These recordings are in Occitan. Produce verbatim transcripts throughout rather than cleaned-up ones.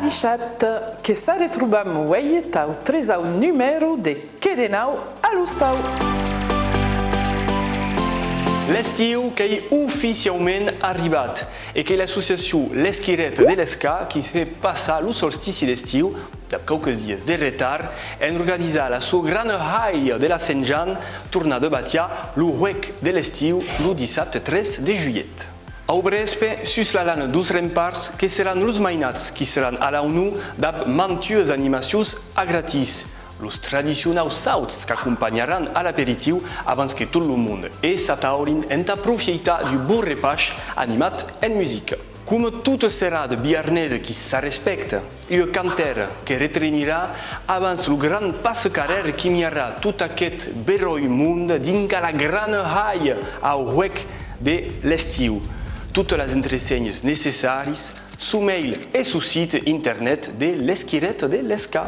Chat, que s'arretrobam uèi tau tresau numèro de Qué de nau a l'ostau? L'estiu qu'ei oficiaument arribat e qu'ei l'associacion L'Esquireta de Lescar qui hè passar lo solstici d'estiu, dab quauques dias de retard, en organizar la sua grana halha de la Sent Jan, tornar debatiar lo huec de l'estiu lo dissabte tres de julhet. Au vrèspe, sus la lana deus remparts, que seràn los mainats qui seràn a l'aunor dab mantuas animacions a gratis. Los tradicionaus sauts qu'acompanharàn a l'aperitiu abans que tot lo monde e s'ataulin entà profieitar d'un bon repaish animat en musica. Coma tota serada biarnesa qui s'arrespècta, ua cantèra que retrenirà abans lo gran passacarrèr qui miarà tot aqueth beròi monde dinc a la grana halha au huec de l'estiu. Totas las entresenhas necessàrias, son mail e son site internet de l'Esquireta de Lescar.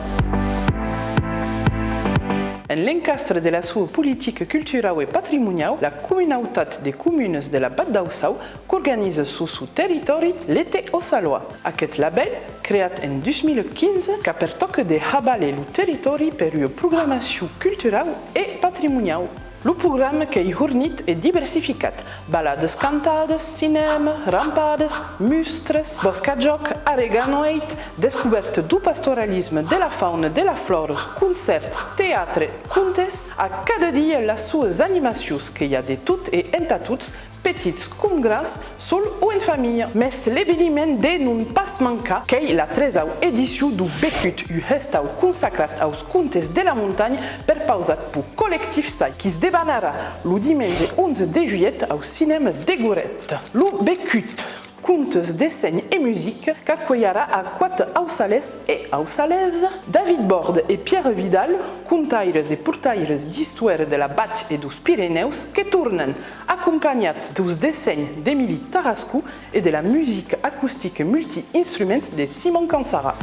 En l'encastre de la sua politica culturau e patrimoniau, la Comunautat de Comunas de la Vath d'Aussau qu'organiza sus son territòri l'Été ossallois. Aqueth labèl, creat en dus mila quinze, qu'a per tòca de har valer lo territòri per ua programacion culturau e patrimoniau. Lo programa qu'ei hornit e diversificat: baladas cantadas, cinèma, rampadas, mustras, bòsc a jòc, arrega nueit, descobèrta deu pastoralisme, de la fauna, de la flòra, concèrts, teatre, contes. A cada dia las suas animacions, que i a de tot e entà tots, petits com grans, sol o en familha. Mès l'eveniment de non pas mancar qu'ei la tresau edicion deu Becut, un hestau consacrat aus contes de la montanha perpausat peu Collectif Sai, qui's debanarà lo dimenge onze de julhet au cinèma de Goret. Lo Becut, contes, dessenhs e musica, qu'acuelharà a quate aussalés e aussalésas, David Borde e Pierre Vidal, contaires e portaires d'istoèra de la Vath e deus Pirenèus, que tornan, acompanhat deus dessenhs d'Emili Tarascon e de la musica acostica multi-instruments de Simon Cansara.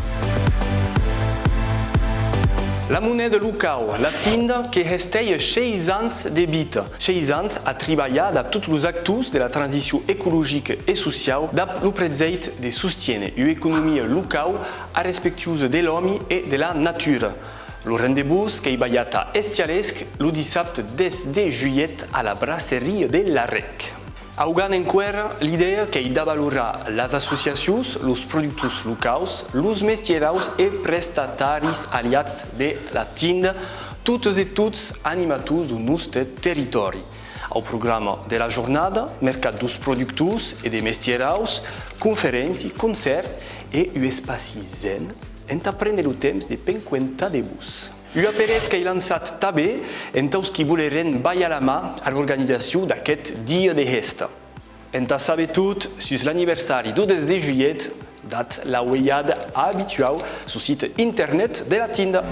La moneda locau, la Tinda, que hestèi sheis ans de vita. Sheis ans a tribalhar dab tots los actors de la transicion ecologica e sociau dab lo prètzhèit de sostiéner ua economia locau arrespectuosa de l'òmi e de la natura. Lo rendez-vous qu'ei balhat a Estialesc lo dissabte dètz de julhet a la braceria de Larrec. Augan enqüèra, l'idèa qu'ei d'avalorar las associacions, los productors locaus, los mestieraus e prestataris aliats de la Tinda, totas e tots animators deu noste territòri. Au programa de la jornada, mercat deus productors e de mestieraus, conferénci, concèrt e un espaci zen entà préner lo temps de p'encuentar de vos. Un aperet qu'ei lançat tanben entaus qui volerén balhar la man a l'organizacion d'aqueth dia de hèsta. Entà saber tot sus l'aniversari deu dètz de julhet, dat la uelhada abituau suu site internet de la Tinda.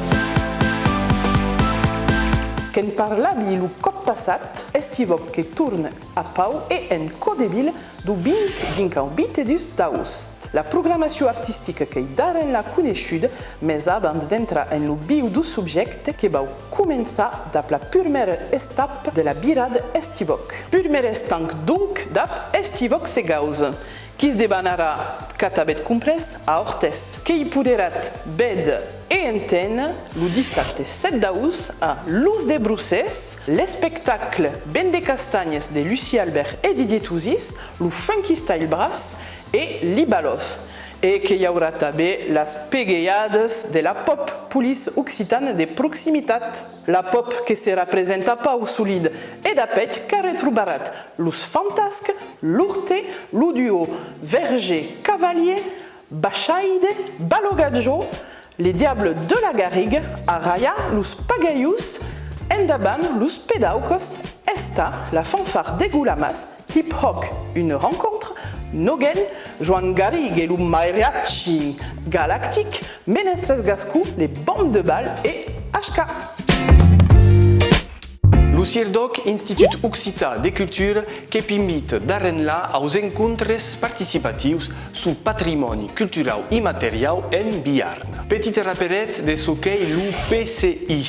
Que'n parlavi lo còp passat, Estivòc que torna a Pau e en Còr de Vila deu vint dinc au vint-e-dus d'aost. La programacion artistica qu'ei d'ara enlà coneishuda, mès abans d'entrar en lo viu deu subjècte, que vau començar dab la purmèra estapa de la virada Estivòc. Purmèr estanc, donc, dab Estivòc se gausa, qui's debanarà, qu'at avetz comprés, a Ortès. Que i poderatz véder e enténer lo dissabte sèt d'aost a Los Desbrossers, l'espectacle Vent de castanhas de Lucie Albert e Didier Toussis, lo Funky Style Brass e Li Balòs. E que i aurà tanben las peguejadas de la pop police occitana de proximitat. La pop que se representa a Pau, solide, e dab eth qu'arretrobaratz Los Fantasques, Lorté, lo duo Verger-Cavalier, Bachaide, Balogadjo, Les Diables de la Garriga, Arraya, Los Pagaions, Endavant, Los Pedaucos, Esta, la fanfare de Golamas, Hip Hop, Une Rencontre, Nogen, Joan Garriga e lo Mariachi Galactic, Menestrèrs Gascons, Les Bombes de Bal e H K. Lo CIRDÒC, Institut Occitan de Cultura, que p'invita d'ara enlà aus encontres participatius suu patrimòni culturau immateriau en Biarn. Petit raperet de çò qu'ei lo P C I.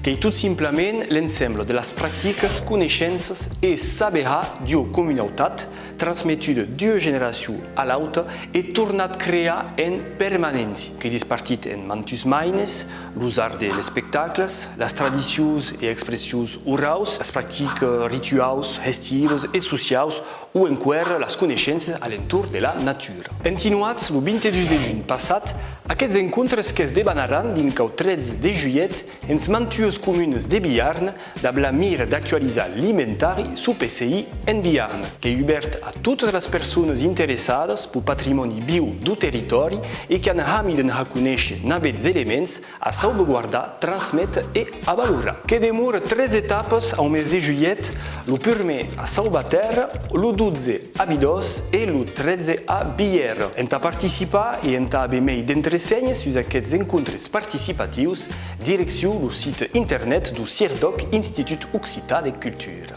Qu'ei tot simplament l'ensemble de las practicas, coneishenças e saber-har d'ua comunautat, transmetuda d'ua generacion a l'auta e tornat crear en permanéncia, qu'ei dispartit en mantus maines, los arts de l'espectacle, las tradicions e expressions oraus, las practicas rituaus, hestivas e sociaus, o enqüèra las coneishenças a l'entorn de la natura. Entuatz, lo vint-e-dus de junh passat, aqueths encontres que's debanaràn dinc au tretze de julhet en mantuas comunas de Biarn, dab la mira d'actualizar l'inventari suu P C I en Biarn, qu'ei ubèrt a totas las personas interessadas peu patrimòni viu deu territòri e qu'an hami de'n har conéisher navèths elements a sauvaguardar, transméter e avalorar. Que demora tres etapas au mes de julhet, lo purmèr a Sauvatèrra, lo dotze a Bidòs e lo tretze a Bièrra. Entà participar e entà aver mei d'entresenhas sus aqueths encontres participatius, direccion lo site internet deu CIRDÒC, Institut Occitan de Cultura.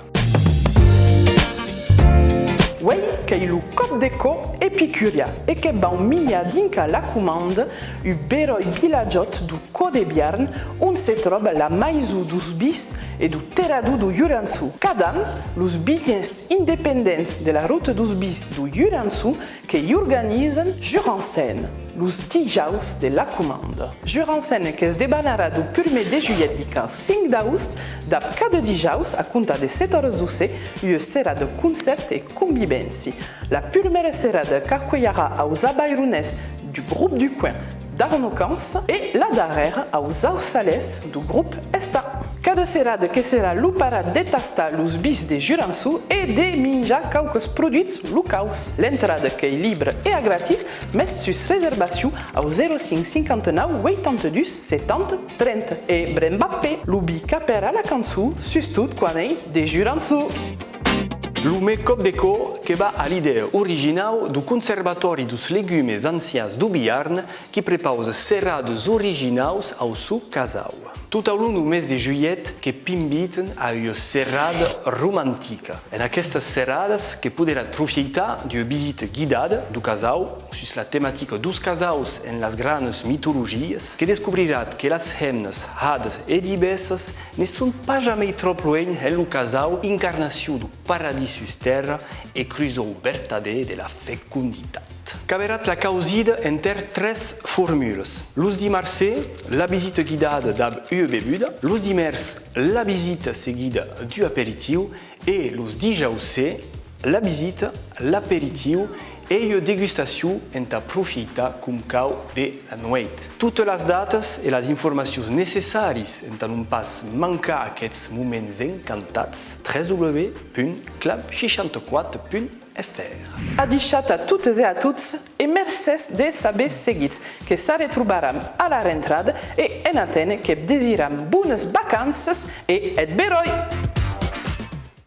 Uei qu'ei lo Còp de Cò Epicurian e que vau miar dinc a La Comanda, un beròi vilatjòt deu còr de Biarn, on se tròba la Maison deus Vins e deu Terrador deu Jurançon. Cada an, los vinhèrs independents de la Rota deus Vins deu Jurançon que i organizan Jurancène, los dijaus de La Comanda. Jurancène que's debanarà deu purmèr de julhet dinc au cinc d'aost, dab cada dijaus, a comptar de sèt oras deu ser, ua serada concèrt e convivéncia. La purmèra serada qu'acuelharà aus Avaironés deu grop deu coin d'Arnaucans e la darrèra aus Aussalés deu grop Estan. Cada serada que serà l'oparat de tastar los vins de Jurançon e de minjar quauques produits locaus. L'entrada qu'ei libra e a gratis, mès sus reservacion au zèro cinc cinquanta-nau ueitanta-dus setanta trenta. E brembatz pas, lo vin qu'apèra la cançon, sustot quan ei de Jurançon! Lo men còp de cò que va a l'idèa originau deu Conservatòri deus Legumes Ancians deu Biarn, qui prepausa seradas originaus au son casau. Tot au long deu mes de julhet que p'invitan a ua serada romantica. En aquestas seradas que poderatz profieitar d'ua visita guidada deu casau sus la tematica deus casaus en las granas mitologias, que descobriratz que las hemnas, hadas e divessas, ne son pas jamei tròp luenh en lo casau, incarnacion deu paradís sus tèrra e crusòu vertadèr de la feconditat. Qu'averatz la causida enter tres formulas. Los dimars ser, la visita guidada dab ua bevuda, los dimèrcs, la visita seguida d'un aperitiu e los dijaus ser, la visita, l'aperitiu e ua degustacion entà profieitar com cau de la nueit. Totas las datas e las informacions necessàrias entà non pas mancar aqueths moments encantats, tres w punt club seishanta quate punt f r. Adishatz a totas e a tots e mercés de's aver seguits, que s'arretrobaram a la rentrada e en aténer que'vs desiram bonas vacanças e eth beròi!